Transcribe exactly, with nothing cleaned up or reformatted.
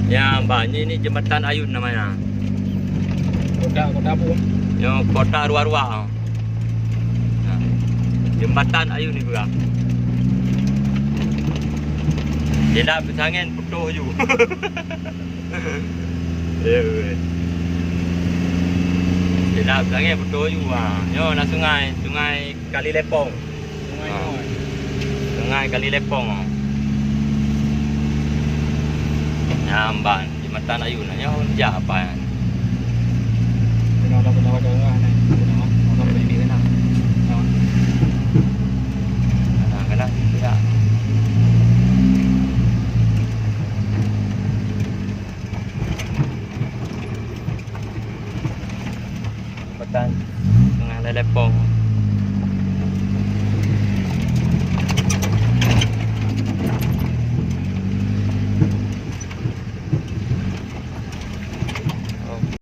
Ya, bah, ni, ni Jembatan Ayun namanya. Kota, kota apa? Nyoe Kota Ruwa-Ruwa. Nah, Jembatan Ayun ni peugah. Dia dah pesangin putôh ju. Ya, weh. Dia dah pesangin putôh ju, ha. Nyoe na sungai, Sungai Kali Lepong. Sungai, ha. Sungai. Sungai Kali Lepong. Nyamban, Jembatan Ayun. Nyoe jak apa nyan? Kena ada, kena ada orang ni. Kena, kena beli di sana. Kena. Kena, kena. Ya. Jembatan Sungai Lelepong.